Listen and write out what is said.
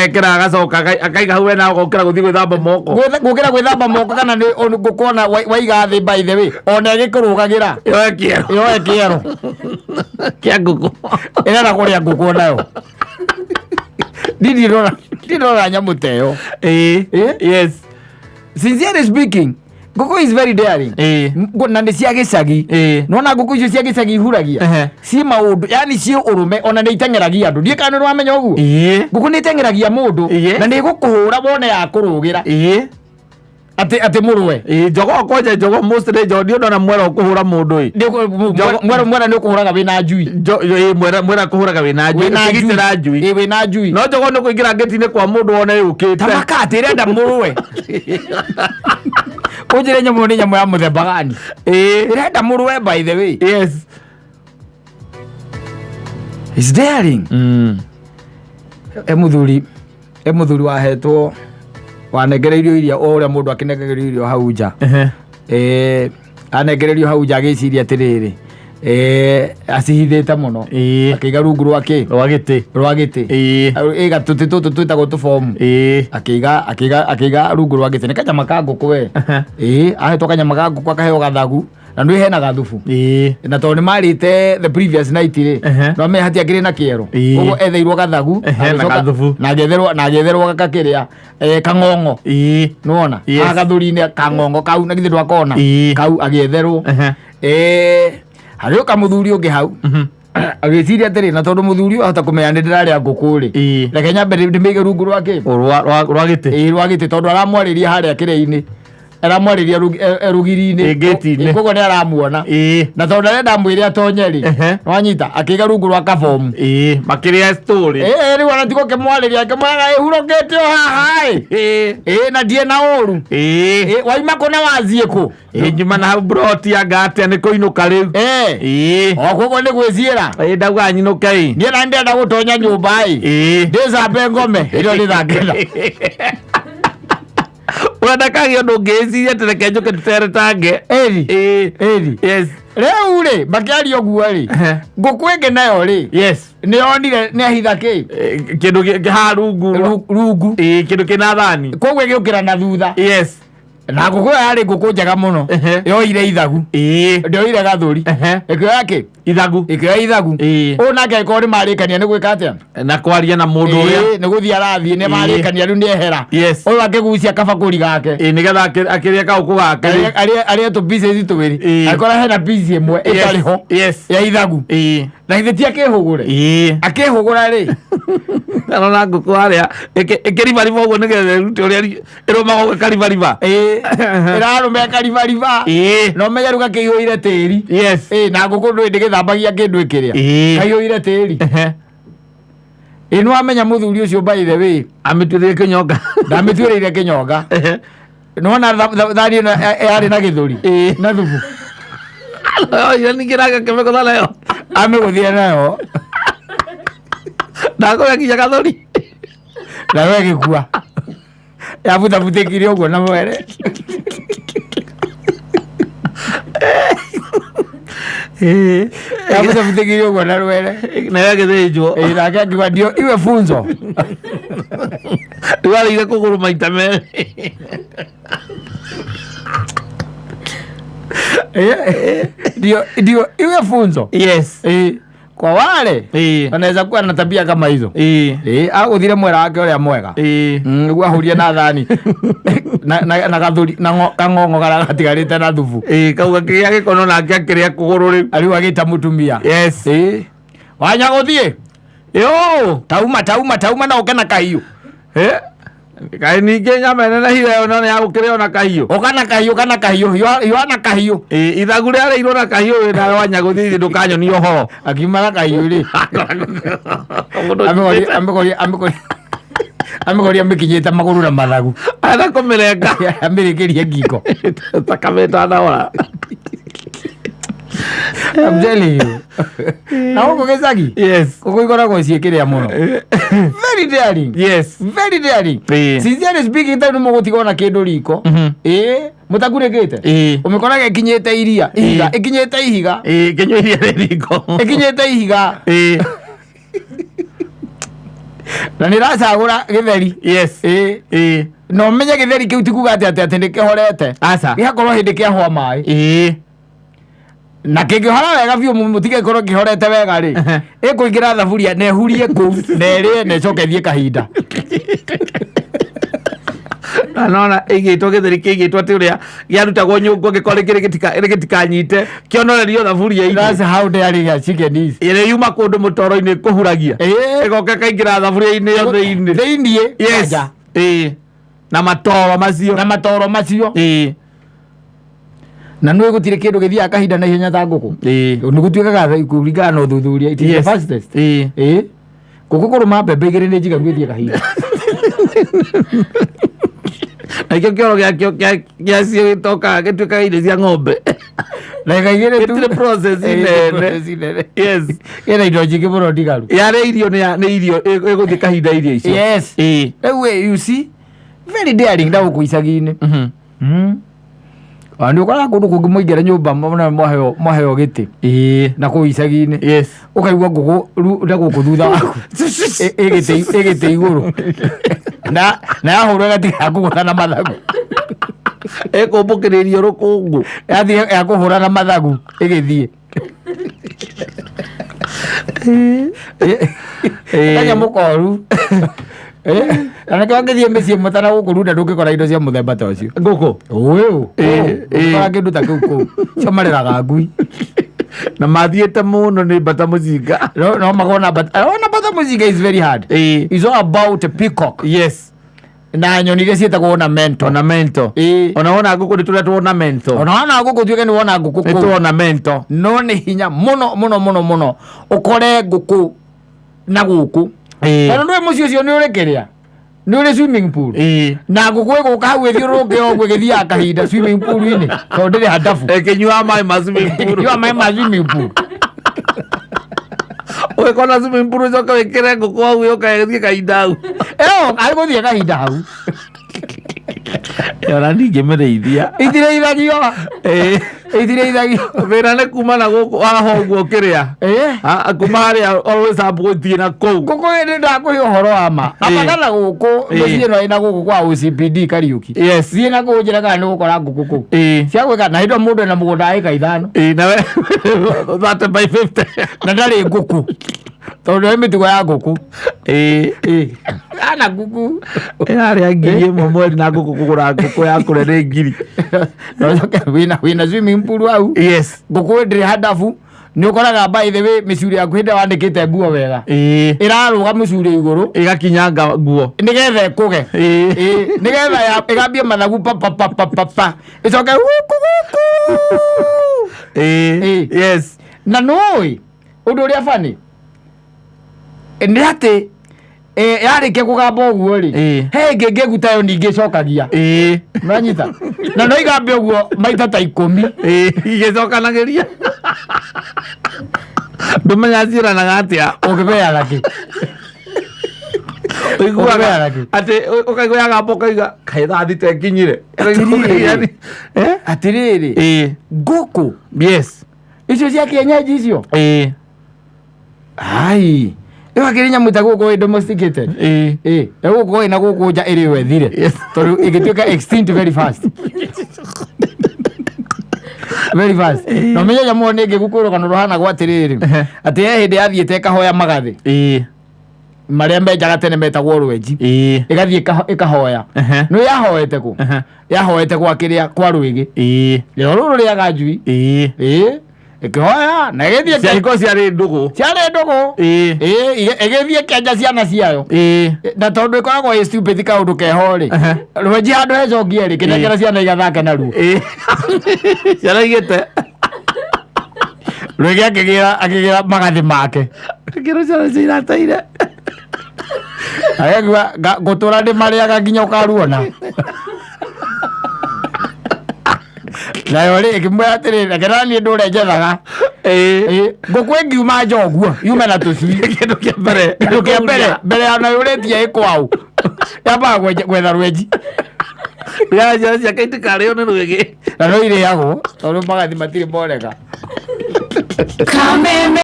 Agekĩra agacoka akaiga hau wena agokĩra gũthiĩ gwĩthamba moko. Gũkĩra gwĩthamba moko kana nĩ ngũkũ ona waiga thĩ, by the way, ona ĩgĩkũrũgagĩra. Yoe kĩero. Yoe kĩero. Kĩa ngũkũ. Ĩrenda kũrĩa ngũkũ onayo. Ndirora nyamũ ta ĩyo. Ĩĩ. Yes. Sincerely speaking, ngũkũ is very daring. Na nĩ cia gĩcagi. Nona ngũkũ icio cia gĩcagi ihuragia ciĩ maũndũ, yani ciĩ ũrũme, ona nĩ iteng'eragia andũ. Ndiĩ kana nĩ ũramenya ũguo. Ngũkũ nĩ iteng'eragia mũndũ na nĩ ĩgũkũhũra wone ya kũrũgĩra atĩ mũrũe. Ĩĩ, njogoo kwanja, njogoo mostly, njogoo ndiĩ ndona mwera ũkũhũra mũndũ ĩ. Mwera nĩ ũkũhũraga wĩna njui. Ĩĩ, mwera kũhũraga wĩna njui. Wĩna njui. Ũkĩgitĩra njui. Ĩĩ, wĩna njui. No njogoo nĩ kũingĩra ngĩti-inĩ kwa mũndũ wone yũkĩte. Tamaka atĩ ĩrenda mũrũe. Ũnjĩre nyamũ nĩ nyamũ ya mũthemba gani? Ĩrenda mũrũe, by the way. Is daring. E mũthuri wahetwo, wanengereirio irio o ũrĩa mũndũ akĩnengererio irio hau nja. Anengererio hau nja, agĩciria atĩrĩrĩ, acihithĩte mũno. Akĩiga rungu rwa kĩ? Rwa gĩtĩ. Rwa gĩtĩ. Ĩ gatũtĩ tũtũ twĩtagwo tũbomu. Akĩiga rungu rwa gĩtĩ. Nĩ kanyama ka ngũkũ we. Ĩĩ, ahetwo kanyama ka ngũkũ, akaheo gathagu na nĩ hena gathubu. Na tondũ nĩ marĩte the previous night rĩ, no me hatiakĩrĩ na kĩero. Koguo etheirwo gathagu. Ehe, na agĩcoka- gathubu. Na agĩetherwo gakakĩrĩa kang'ong'o. Nĩwona? Yes. Gathũri-inĩ kang'ong'o kau, na githĩ ndwakona? Kau agĩetherwo. Harĩ ũka mũthuri ũngĩ hau, agĩciria atĩrĩ, na tondũ mũthuri ũyũ ahota kũmenya nĩ ndĩrarĩa ngũkũ rĩ, reke nyambe ndĩmĩige rungu rwa kĩ? Rwa gĩtĩ. Ĩĩ, rwa gĩtĩ, tondũ aramwarĩria harĩa kĩrĩa-inĩ, aramwarĩria rũgiri-inĩ. Ĩ, gate-inĩ. Ĩ, koguo nĩ aramuona. Na tondũ arenda mwĩre atonye rĩ, wanyita akĩiga rungu rwa kabomu. Makĩrĩa story. Ĩ, rĩu ona tigo kĩmwarĩria, akĩmwĩraga ĩhurũkĩte o haha ĩ. Ĩ, na ndiĩ na ũru. Ĩ, waima kũ na waziĩ kũ? Ĩĩ, njuma na hau broti anga atĩa nĩ kũinũka rĩu. O koguo nĩ gwĩciĩra. Ĩĩ, ndauga nyinũke ĩ. Niĩ na ndĩrenda gũtonya nyũmba ĩ. Ndĩcambe ngome ĩrĩa nĩ thangĩra. Ũrenda kagĩa ũndũ ũngĩĩciria atĩ reke njũke tũteretange. Ĩri. Ĩĩ. Ĩri. Yes. Rĩu rĩ, makĩaria ũguo rĩ, ngũkũ ĩngĩ nayo rĩ, nĩ yonire nĩ ahitha kĩ? Kĩndũ haha rungu. Rungu. Ĩĩ, kĩndũ kĩna thani. Koguo ĩgĩũkĩra na thutha. Na ngũkũ ĩyo yarĩ ngũkũ njega mũno. Yoire ithagu. Ndĩoire gathũri. Ĩkĩoya kĩ? Ithagu. Ĩkĩoya ithagu. Ũyũ nake angĩkorwo nĩ marĩkania nĩ gwĩka atĩa? Na kwaria na mũndũ ũrĩa. Ĩĩ, nĩ gũthiĩ arathiĩ, nĩ marĩkania rĩu nĩ ehera. Ũyũ akĩgucia kabakũri gake. Ĩĩ, nĩgetha akĩrĩe kaũkũ gake rĩ. Arĩe tũ pieces twĩrĩ. Akora hena piece ĩmwe ĩtarĩ ho ya ithagu. Na githĩ ti akĩhũgũre? Akĩhũgũra rĩ, Arona ngũkũ harĩa ĩkĩribariba ũguo nĩgetha ĩrute ũrĩa ĩrũmaga ũguo ĩkaribariba. Ĩĩ, ĩrarũma ĩkaribariba. Na ũmenye rĩu gakĩihũire tĩri. Ĩĩ, na ngũkũ ndũĩ ndĩgĩthambagia kĩndũ ĩkĩrĩa. Kaihũire tĩri. Ĩĩ, nĩ wamenya mũthuri ũcio, by the way, Amĩtuĩrĩire kĩnyonga. Ndamĩtuĩrĩire kĩnyonga. Nĩwona thani ĩno yarĩ na gĩthũri na thubu. Oire ningĩ nake akĩmĩgũtha nayo. Amĩgũthire nayo. Ndakũrĩa nginya gathũri. Nayo ĩgĩkua, yabutabutĩkire ũguo na mwere. Yabutabutĩkire ũguo na rwere. Nayo ĩgĩthĩnjwo. Ĩĩ, nake akiuga ndio iwe funzo. Rĩu arĩire kũgũrũ maita merĩ. Ndio iwe funzo. Ĩĩ, kwa wale wanaweza kuwa na tabia kama hizo. Ĩĩ, agũthire mwera wake ũrĩa mwega. Nĩguo ahurie na thani na gathuri na kang'ong'o karĩa gatigarĩte na thubu. Ĩĩ, kau gakĩgĩa gĩkono nake akĩrĩa kũgũrũ rĩu. Rĩu agĩta mũtumia. Ĩĩ, wanya gũthiĩ. Yo. Tauma, tauma, tauma na ũke na kahiũ. Kaĩ ningĩ nyama ĩno na hira ĩyo no nĩ yagũkĩrĩo na kahiũ? Ũka na kahiũ, ũka na kahiũ, hiũha na kahiũ. Ĩĩ, ithagu rĩarĩirwo na kahiũ wĩ nawe wanya gũthiĩ ndũkanyonie ũhoro. Akiuma na kahiũ rĩ, Mũndũ amĩgoria amĩkinyĩte magũrũ na mathagu. Arenda kũmĩrenga. Amĩrĩkĩrie ngingo. Thakame ĩtanahora. I'm telling you. Na gũkũ gĩcagi, gũkũ ikoragwo ciĩkĩrĩa mũno, very daring. Very daring. Sincerely speaking, tarĩ nĩ mũgũtiga ona kĩndũ riko. Ĩĩ, mũtakunĩkĩte. Ũmĩkoraga ĩkinyĩte iria ihiga. Ĩkinyĩte ihiga. Ĩĩ, kĩnyua iria rĩ riko. Ĩkinyĩte ihiga. Na nä racagå gä theri. Yes. Ä Ĩĩ. na ũmenye gĩtheri kĩu ti kuga atĩ atĩ atĩ nĩ kĩhorete. Aca. Gĩgakorwo hĩndĩ kĩahũa maĩ. Ĩĩ. Na kĩngĩhora wega biũ mũtige gĩkorwo kĩhorete wega rĩ, ĩkũingĩra thaburia na ĩhurie kũu na ĩrĩe na ĩcoke ĩthiĩ kahinda. Na nona ĩigĩtwo gĩtheri kĩigĩtwo atĩ ũrĩa gĩarutagwo nyũngũ angĩkorwo rĩngĩ gĩtikanyite kĩonorerio thaburia-inĩ. That's how daring a chicken is. Ĩrĩa yuma kũndũ mũtoro-inĩ kũhuragia. Ĩĩ. Ĩgoka ĩkaingĩra thaburia-inĩ ĩyo thĩinĩ. Thĩiniĩ. Yes. Kwanja. Ĩĩ. Na matoro macio. Na matoro macio. Ĩĩ. Na nĩ gũtirĩ kĩndũ gĩthiaga kahinda na ihenya ta ngũkũ. Ĩĩ. Nĩ gũtuĩkaga kũringana na ũthuthuria it is the Yes. fastest. Ĩĩ. Ĩĩ. Ngũkũ kũrũma mbembe igĩrĩ nĩ njiganu ĩthiĩ kahinda. Na ikĩo kĩoro gĩakĩo gĩacio gĩtokaga gĩtuĩkaga irio cia ng'ombe. Ndagĩka igĩrĩ tu. Gĩtirĩ process Ĩĩ, nene. process nene. Yes. Ĩna indo nyingĩ mũno ndigaru. Yarĩa irio nĩ irio ĩgũthiĩ kahinda irio icio. Yes. Ĩĩ. Rĩu ĩ, you see, very daring na gũkũ icagi-inĩ. Mhm. Ona nĩ ũkoraga kũndũ kũngĩ mwaingĩra nyũmba mwaheo gĩtĩ Ĩĩ. na kũu icagi-inĩ. Yes. Ũkaigua ngũkũ na gũkũ thutha waku ĩgĩtĩ igũrũ na yahũrwo ĩgatiga kũgũtha na mathagu. Ĩkũmbũkĩrĩrio rũkũngũ. Yathiĩ yakũhũra na mathagu ĩgĩthiĩ. Ĩĩ. Kanyamũ koru. Na nĩkĩo ũngĩthiĩ mĩciĩ ĩmwe ta na gũkũ Runda ndũngĩkora indo cia mũthemba ta ũcio. Ngũkũ. Ũyũ. Ĩĩ, Ndũngĩkora ĩĩ. kĩndũ ta kĩu kũu. Cio mareraga ngui. Na mathiĩte mũno nĩ mbata mũcinga. No makorwo na mbata. Ona mbata mũcinga is very hard. Ĩĩ. It's all about a peacock. Yes. Na nyoni iria ciĩtagwo ornamental. Ornamental. Ĩĩ. Ona wona ngũkũ nĩ tũrĩa tũ ornamental. Ona wona ngũkũ tuĩke nĩ wona ngũkũ Nĩ kũu. tũ ornamental. No nĩ hinya mũno mũno mũno mũno ũkore ngũkũ na gũkũ. Ĩĩ. Tondũ ndũĩ mũciĩ ũcio nĩ ũrĩ kĩrĩa. Nĩ ũrĩ swimming pool. Ĩĩ. Na ngũkũ ĩgũka hau ĩthiũrũrũke ũguo ĩgĩthiaga kahinda swimming pool-inĩ tondũ ndĩrĩ handabu. Ĩkĩnyuaga maĩ ma swimming pool. Ĩkĩnyua maĩ ma swimming pool. Ũgĩkona swimming pool ũcoke wĩkĩre ngũkũ hau yũke ĩthiĩ kahinda hau. Ĩyo agũthiĩ kahinda hau. Ona ndingĩmĩrĩithia. Itirĩithagio. Ĩĩ. Itirĩithagio. Thĩna nĩ kuma na gũkũ haha ũguo kĩrĩa. Ĩĩ. Kuma harĩa always up gũthiĩ na kũu. Ngũkũ ĩrĩ ndakũhe ũhoro wa ma. Ĩĩ. Ambaga na gũkũ Ĩĩ. mĩciĩ ĩno ĩna gũkũ kwa OCPD Kariũki. Yes. Thiĩ na kũu njĩra kana nĩ ũgũkora ngũkũ kũu. Ĩĩ. Cia gwĩka na hĩndĩ ĩyo mũndũ ena mũgũnda wa ĩka ithano. Ĩĩ nawe 30 by 50. Na ndarĩ ngũkũ. Tondũ nĩ mĩtugo ya ngũkũ. Ĩĩ. Ĩĩ. Ana ngũkũ. Ĩrarĩa 1,000 mweri na ngũkũ kũgũra ngũkũ ya kũrĩa nĩ ngiri. Na ũcoke wĩna swimming pool hau. Yes. Ngũkũ ndĩrĩ handabu. Nĩ ũkoraga by the way mĩcuri yaku hĩndĩ ĩrĩa wandĩkĩte nguo wega. Ĩĩ. Ĩrarũga mũcuri igũrũ Ĩgakinyanga nguo. nĩgetha ĩkũge. Ĩĩ. Ĩĩ, nĩgetha ĩgambie mathagu pa pa pa pa pa pa ĩcoke guku guku. Ĩĩ. Ĩĩ. Yes. Na nũĩ ũndũ ũrĩa bani nĩ atĩ yarĩkia kũgamba ũguo rĩ, Ĩĩ. he ĩngĩ ngĩgu tayo ningĩ ĩcokagia. Ĩĩ. Nĩwanyita? Na no igambe ũguo maita ta 10. Ĩĩ. Igĩcokanagĩria. Ndũmenya ciĩranaga atĩa. Ũngĩmenya kĩ? Ũiguaga Ũngĩmenya kĩ? atĩ ũkaigua yagamba ũkaiga kaĩ thaa thita ĩkinyire. Atĩrĩrĩ. Eh? Atĩrĩrĩ, Ĩĩ. ngũkũ Yes. icio cia kienyeji icio. Ĩĩ. Ai, ĩyo akĩrĩ nyamũ ĩtagwo gũkũ ĩ domesticated. Ĩĩ. Ĩĩ, ĩgũkũ ĩna gũkũ nja ĩrĩ yo ĩthire. Yes. Tondũ ĩngĩtuĩka extinct very fast. Very fast. Na ũmenye nyamũ ĩyo nĩ ĩngĩgũkũ rũgano rũhanagwo atĩrĩrĩ, atĩ he hĩndĩ yathiĩte ĩkahoya magathĩ Ĩĩ. marĩa menjaga tene metagwo rwenji. Ĩĩ. Ĩgathiĩ ĩkahoya. Ehe. Nĩ yahoete kũ? Ehe. Yahoete gwa kĩrĩa kwa rwĩgĩ. Ĩĩ. Rĩo rũrũ rĩaga njui. Ĩĩ. Ĩĩ. Ĩkĩhoya na ĩgĩthiĩ Ciahiko ciarĩ ndũgũ. ciarĩ ndũgũ. Ĩĩ. Ĩĩ, ĩgĩthiĩ ĩkĩenja ciana ciayo. Ĩĩ. Na tondũ ĩkoragwo ĩ stupid kaũndũ keho rĩ, Ehe. rwenji handũ hecokie rĩ, kĩnengera ciana igathake naruo. Ĩĩ. Ciana igĩte. Rwĩgĩ akĩgĩra magathĩ make. Akĩrwo ciana icio irateire. Agĩkua ngũtũra ndĩmarĩaga nginya ũkaruona. Nayo rĩ ĩkĩmwĩra atĩrĩrĩ, reke na niĩ ndũre njethaga. Ĩĩ. Ĩĩ, ngũkũ ĩngiuma nja ũguo yume na tũcui. Kĩndũ kĩa mbere. Kĩndũ kĩa mbere mbere ya nayo ũrĩtie ĩkwaũ yambaga gwetha rwenji. Ya ciana ciake itikarĩo nĩ rwĩgĩ. Na no irĩagwo tondũ magathĩ matirĩ moneka. Kameme.